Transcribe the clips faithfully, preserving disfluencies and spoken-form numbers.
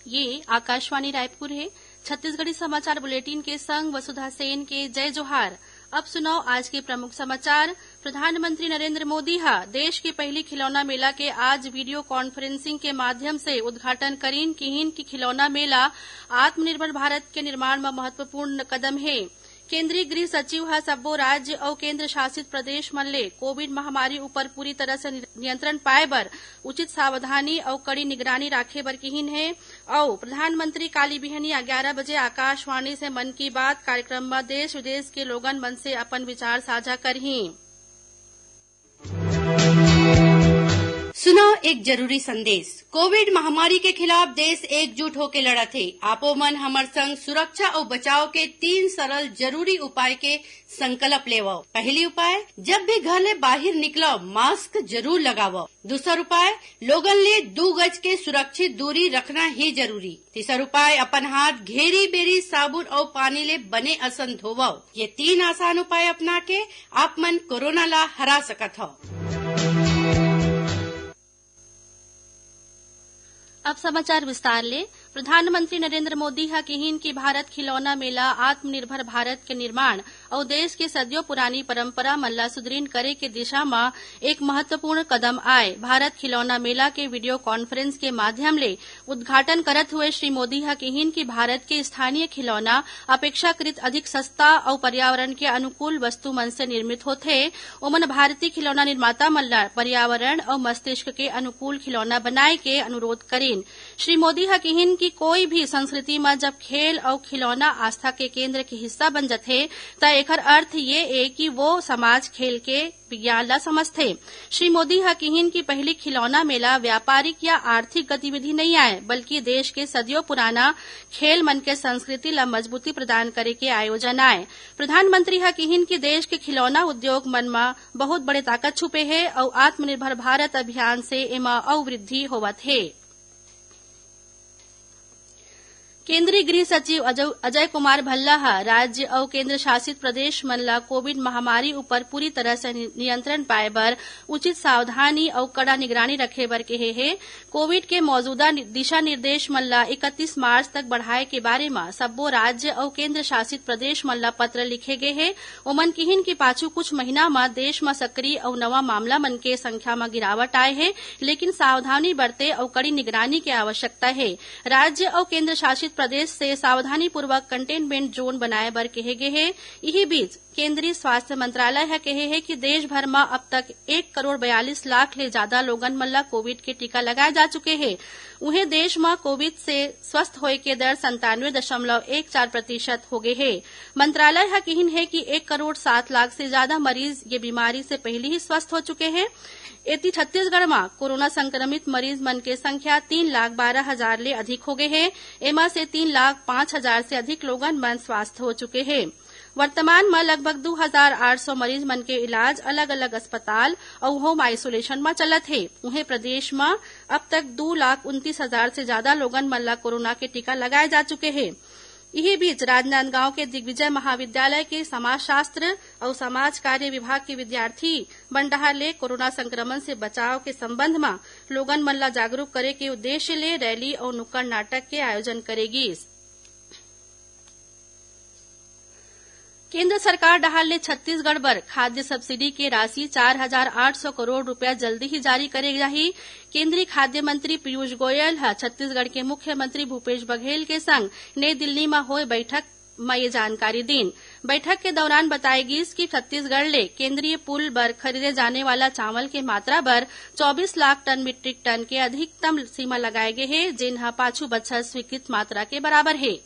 ये आकाशवाणी रायपुर हे। छत्तीसगढ़ी समाचार बुलेटिन के संग वसुधा सेन के जय जोहार। अब सुनव आज के प्रमुख समाचार। प्रधानमंत्री नरेंद्र मोदी ह देश के पहिली खिलौना मेला के आज वीडियो कॉन्फ्रेंसिंग के माध्यम से उद्घाटन करीन। किहीन कि खिलौना मेला आत्मनिर्भर भारत के निर्माण म महत्वपूर्ण कदम हे। केंद्रीय गृह सचिव ह सब्बो राज्य अउ केंद्र शासित प्रदेश मन ले कोविड महामारी ऊपर पूरी तरह से नि-, नियंत्रण पाए बर उचित सावधानी अउ कड़ी निगरानी राखे बर किहीन हे। अउ प्रधानमंत्री काली बिहनिया ग्यारह बजे आकाशवाणी से मन की बात कार्यक्रम म देश विदेश के लोगन मन से अपन विचार साझा करही। सुनव एक जरूरी संदेश। कोविड महामारी के खिलाफ देश एकजुट होके लड़त हे। आपो मन हमर संग सुरक्षा अउ बचाव के तीन सरल जरूरी उपाय के संकल्प लेवव। पहली उपाय, जब भी घर ले बाहिर निकलव, मास्क जरूर लगावव। दूसर उपाय, लोगन ले दू गज के सुरक्षित दूरी रखना ही जरूरी। तीसर उपाय, अपन हाथ घेरी बेरी साबुन अउ पानी ले बने असन धोवव। ये तीन आसान उपाय अपना के आप मन कोरोना ला हरा सकत हव। अब समाचार विस्तार ले। प्रधानमंत्री नरेंद्र मोदी ह किहीन कि भारत खिलौना मेला आत्मनिर्भर भारत के निर्माण अउ देश के सदियों पुरानी परंपरा मन ला सुदृढ़ करे के दिशा म एक महत्वपूर्ण कदम आय। भारत खिलौना मेला के वीडियो कॉन्फ्रेंस के माध्यम ले उद्घाटन करत हुए श्री मोदी ह किहीन कि भारत के स्थानीय खिलौना अपेक्षाकृत अधिक सस्ता अउ पर्यावरण के अनुकूल वस्तु मन से निर्मित होथे। ओमन भारतीय खिलौना निर्माता मन ला पर्यावरण अउ मस्तिष्क के अनुकूल खिलौना बनाए के अनुरोध करीन। श्री मोदी ह किहीन कि कोई भी संस्कृति म जब खेल अउ खिलौना आस्था के केंद्र के हिस्सा बन जथे, त एखर अर्थ ये ए कि वो समाज खेल के विज्ञान ला समझथे। श्री मोदी ह किहीन कि पहिली खिलौना मेला व्यापारिक या आर्थिक गतिविधि नइ आय, बल्कि देश के सदियों पुराना खेल मन के संस्कृति ला मजबूती प्रदान करे के आयोजन आय। प्रधानमंत्री ह किहीन कि देश के खिलौना उद्योग मन म बहुत बड़े ताकत छुपे हे अउ आत्मनिर्भर भारत अभियान से एमा अउ वृद्धि होवत हे। केंद्रीय गृह सचिव अजय, अजय कुमार भल्ला ह राज्य अउ केंद्र शासित प्रदेश मन ल कोविड महामारी ऊपर पूरी तरह से नि-, नियंत्रण पाए बर उचित सावधानी अउ कड़ा निगरानी रखे बर केहे हे। कोविड के मौजूदा नि-, दिशा निर्देश मन ल इकतीस मार्च तक बढ़ाए के बारे म सब्बो राज्य अउ केंद्र शासित प्रदेश मन ल पत्र लिखे गे हे। ओमन किहिन कि पाछू कुछ महीना म देश म सक्रिय अउ नवा मामला मन के संख्या म गिरावट आए हे, लेकिन सावधानी बरते अउ कड़ी निगरानी के आवश्यकता हे। राज्य अउ केंद्र शासित प्रदेश से सावधानीपूर्वक कंटेनमेंट जोन बनाए बर केहे गे हे। इही बीच, केंद्रीय स्वास्थ्य मंत्रालय ह केहे हे कि देश भर म अब तक एक करोड़ बयालीस लाख ले जादा लोगन मन ल कोविड के टीका लगाए जा चुके हे। उहें, देश म कोविड से स्वस्थ होए के दर संतानवे दशमलव एक चार प्रतिशत हो गे हे। मंत्रालय ह किहिन हे कि एक करोड़ सात लाख से जादा मरीज ये बीमारी से पहिली ही स्वस्थ हो चुके हे। एती, छत्तीसगढ़ म कोरोना संक्रमित मरीज मन के संख्या तीन लाख बारह हजार ले अधिक हो गे हे। एमा से तीन लाख पाँच हजार से अधिक लोगन मन स्वस्थ हो चुके हे। वर्तमान म लगभग दू हजार आठ सौ मरीज मन के इलाज अलग-अलग अस्पताल अउ होम आइसोलेशन म चलत हे। उहें, प्रदेश म अब तक दू लाख उनतीस हजार से जादा लोगन मन ल कोरोना के टीका लगाए जा चुके हे। इही बीच, राजनांदगांव के दिग्विजय महाविद्यालय के समाजशास्त्र अउ समाज कार्य विभाग के विद्यार्थी मन डहार ले कोरोना संक्रमण से बचाव के संबंध म लोगन मन ल जागरूक करे के उद्देश्य ले रैली अउ नुक्कड़ नाटक के आयोजन करे गीस। केंद्र सरकार डहार ले छत्तीसगढ़ बर खाद्य सब्सिडी के राशि चार हजार आठ सौ करोड़ रुपया जल्दी ही जारी करे जाही। केंद्रीय खाद्य मंत्री पीयूष गोयल ह छत्तीसगढ़ के मुख्यमंत्री भूपेश बघेल के संग नई दिल्ली म होए बैठक म ये जानकारी दीन। बैठक के दौरान बताए गीस कि छत्तीसगढ़ ले केंद्रीय पूल बर खरीदे जाने वाला चावल के मात्रा बर चौबीस लाख टन मीट्रिक टन के अधिकतम सीमा लगाए गे हे, जेन ह पाछू बछर स्वीकृत मात्रा के बराबर हे।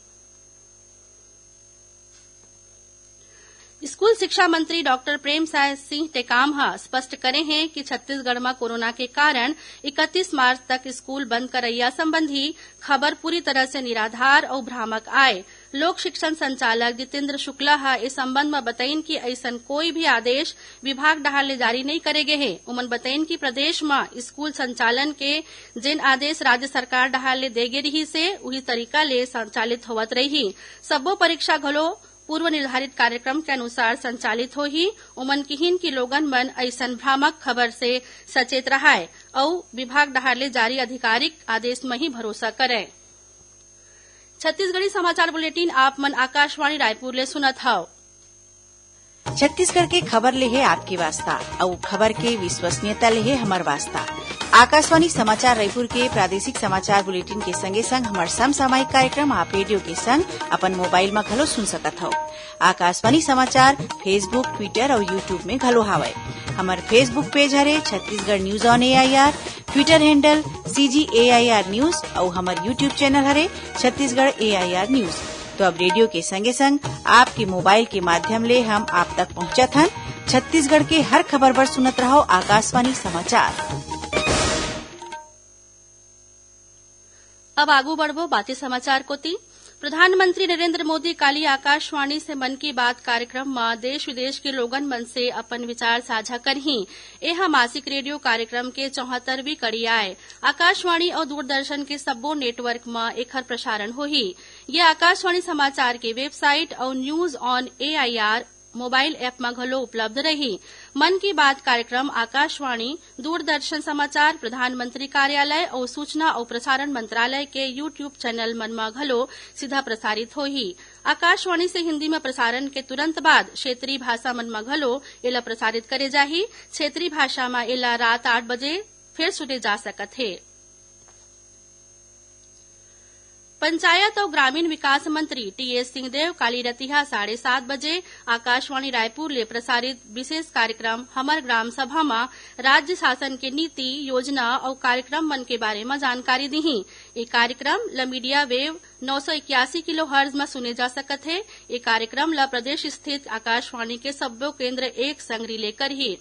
स्कूल शिक्षा मंत्री डॉक्टर प्रेमसाय सिंह टेकाम ह स्पष्ट करे हें कि छत्तीसगढ़ म कोरोना के कारण इकतीस मार्च तक स्कूल बंद करइया संबंधी खबर पूरी तरह से निराधार अउ भ्रामक आय। लोक शिक्षण संचालक जितेंद्र शुक्ला ह ए संबंध म बतइन कि अइसन कोई भी आदेश विभाग डहार ले जारी नइ करे गे हे। उमन बतइन कि प्रदेश म स्कूल संचालन के जेन आदेश राज्य सरकार डहार ले दे गे रिहिस हे, उही तरीका ले संचालित होवत रइही। सब्बो परीक्षा घलो पूर्व निर्धारित कार्यक्रम के अनुसार संचालित होही। उमन किहिन कि लोगन मन अइसन भ्रामक खबर से सचेत रहय अउ विभाग डहार ले जारी आधिकारिक आदेश म ही भरोसा करय। छत्तीसगढ़ी समाचार बुलेटिन आप मन आकाशवाणी रायपुर ले सुनत हव। छत्तीसगढ़ के खबर ले हे आपके वास्ता, अउ खबर के विश्वसनीयता ले हे हमर वास्ता। आकाशवाणी समाचार रायपुर के प्रादेशिक समाचार बुलेटिन के संगे संग हमर समसामयिक कार्यक्रम आप रेडियो के संग अपन मोबाइल म घलो सुन सकत हव। आकाशवाणी समाचार Facebook, Twitter अउ YouTube में घलो हावय। हमर Facebook पेज हरे Chhattisgarh news on AIR, Twitter handle CG AIR news अउ हमर YouTube चैनल हरे छत्तीसगढ़ एआईआर न्यूज। तो अब रेडियो के संगे संग आपके मोबाइल के माध्यम ले हम आप तक पहुंचत हन। छत्तीसगढ़ के हर खबर बर सुनत रहव आकाशवाणी समाचार। अब आगू बढ़बो बातें समाचार कोति। प्रधानमंत्री नरेंद्र मोदी काली आकाशवाणी से मन की बात कार्यक्रम म देश विदेश के लोगन मन से अपन विचार साझा करही। एह मासिक रेडियो कार्यक्रम के चौहत्तरवीं कड़ी आय। आकाशवाणी अउ दूरदर्शन के सब्बो नेटवर्क म एखर प्रसारण होही। ये आकाशवाणी समाचार के वेबसाइट अउ news on AIR mobile app म घलो उपलब्ध रही। मन की बात कार्यक्रम आकाशवाणी, दूरदर्शन समाचार, प्रधानमंत्री कार्यालय अउ सूचना अउ प्रसारण मंत्रालय के YouTube चैनल मन म घलो सीधा प्रसारित होही। आकाशवाणी से हिंदी म प्रसारण के तुरंत बाद क्षेत्रीय भाषा मन म घलो एला प्रसारित करे जाही। क्षेत्रीय भाषा म एला रात आठ बजे फेर सुने जा सकत हे। पंचायत अउ ग्रामीण विकास मंत्री टीएस सिंहदेव काली रतिहा साढ़े सात बजे आकाशवाणी रायपुर ले प्रसारित विशेष कार्यक्रम हमर ग्राम सभा म राज्य शासन के नीति, योजना अउ कार्यक्रम मन के बारे म जानकारी दिही। ये कार्यक्रम ल मीडिया वेव नौ सौ इक्यासी किलोहर्ट्ज म सुने जा सकत हे। ये कार्यक्रम ल प्रदेश स्थित आकाशवाणी के सब्बो केंद्र एक संग रिले करही।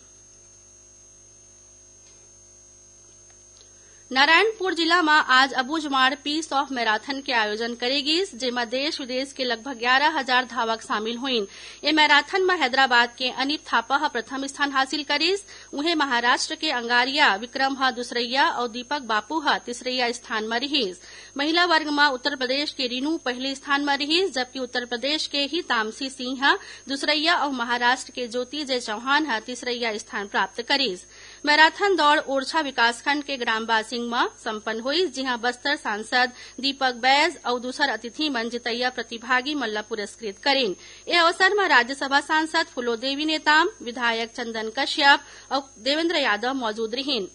नारायणपुर जिला म आज अबूझमाड़ पीस ऑफ मैराथन के आयोजन करे गिस, जेमा देश विदेश के लगभग ग्यारह हजार धावक शामिल होइन। ए मैराथन म हैदराबाद के अनीप थापा ह प्रथम स्थान हासिल करिस। उहें, महाराष्ट्र के अंगारिया विक्रम ह दूसरइया अउ दीपक बापू ह तीसरइया स्थान म रिहिस। महिला वर्ग म उत्तर प्रदेश के रीनू पहिली स्थान म रिहिस, जबकि उत्तर प्रदेश के ही तामसी सिंह ह दूसरइया अउ महाराष्ट्र के ज्योति जय चौहान ह तीसरइया स्थान प्राप्त करिस। मैराथन दौड़ ओरछा विकासखंड के ग्राम बासिंग म संपन्न होइस, जिहां बस्तर सांसद दीपक बैज अउ दूसर अतिथि मन जितइया प्रतिभागी मन ल पुरस्कृत करिन। ए अवसर म राज्यसभा सांसद फूलोदेवी नेताम, विधायक चंदन कश्यप अउ देवेंद्र यादव मौजूद रिहिन।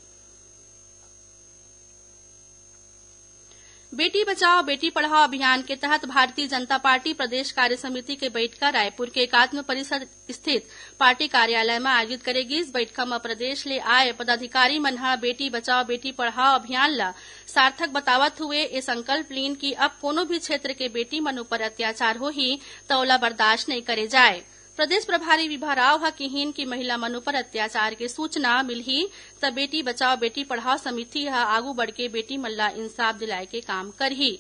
बेटी बचाओ बेटी पढ़ाओ अभियान के तहत भारतीय जनता पार्टी प्रदेश कार्य समिति के बइठका रायपुर के एकात्म परिसर स्थित पार्टी कार्यालय म आयोजित करे गिस। बइठका म प्रदेश ले आए पदाधिकारी मन ह बेटी बचाओ बेटी पढ़ाओ अभियान ल सार्थक बतावत हुए ए संकल्प लीन कि अब कोनो भी क्षेत्र के बेटी मन उपर अत्याचार होही, त ओला बर्दाश्त नइ करे जाए। प्रदेश प्रभारी विभा राव ह किहिन कि महिला मन उपर अत्याचार के सूचना मिलही, त बेटी बचाओ बेटी पढ़ाओ समिति ह आगू बढ़के बेटी मन ल इंसाफ दिलाए के काम करही।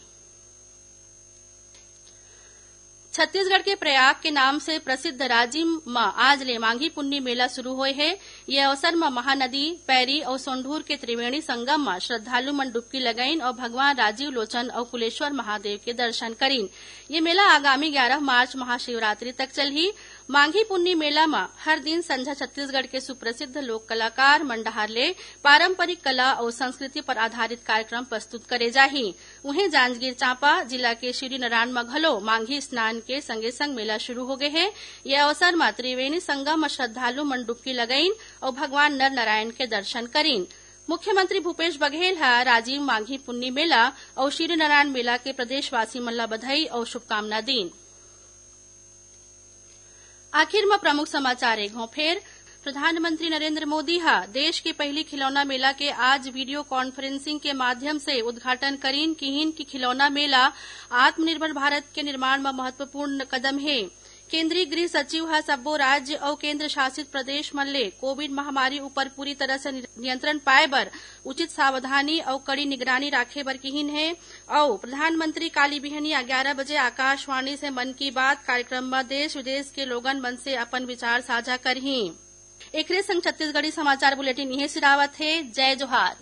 छत्तीसगढ़ के प्रयाग के नाम से प्रसिद्ध राजिम म आज ले मांघी पुन्नी मेला शुरू होए हे। ये अवसर म महानदी, पैरी अउ सोंढूर के त्रिवेणी संगम म श्रद्धालु मन डुबकी लगाइन अउ भगवान राजीव लोचन अउ कुलेश्वर महादेव के दर्शन करिन। ये मेला आगामी ग्यारह मार्च महाशिवरात्रि तक चलही। मांघी पुन्नी मेला म हर दिन संझा छत्तीसगढ़ के सुप्रसिद्ध लोक कलाकार मन डहार ले पारंपरिक कला अउ संस्कृति पर आधारित कार्यक्रम प्रस्तुत करे जाही। उहें, जांजगीर चांपा जिला के शिवरीनारायण म घलो मांघी स्नान के संगे संग मेला शुरू हो गे हे। ये अवसर म त्रिवेणी संगम म श्रद्धालु मन डुबकी लगाइन अउ भगवान नर नारायण के दर्शन करिन। मुख्यमंत्री भूपेश बघेल ह राजिम मांघी पुन्नी मेला अउ शिवरीनारायण मेला के प्रदेशवासी मन ल बधाई अउ शुभकामना दीन। आखिर म प्रमुख समाचार एक घौं फेर। प्रधानमंत्री नरेंद्र मोदी ह देश के पहिली खिलौना मेला के आज वीडियो कॉन्फ्रेंसिंग के माध्यम से उद्घाटन करीन, किहिन कि खिलौना मेला आत्मनिर्भर भारत के निर्माण म महत्वपूर्ण कदम हे। केंद्रीय गृह सचिव ह सब्बो राज्य अउ केंद्र शासित प्रदेश मन ले कोविड महामारी ऊपर पूरी तरह से नि-, नियंत्रण पाए बर उचित सावधानी अउ कड़ी निगरानी राखे बर किहिन हे। अउ प्रधानमंत्री काली बिहनिया ग्यारह बजे आकाशवाणी से मन की बात कार्यक्रम म देश विदेश के लोगन मन से अपन विचार साझा करही। एकरे संग छत्तीसगढ़ी समाचार बुलेटिन इहें सिरावत हे। जय जोहार।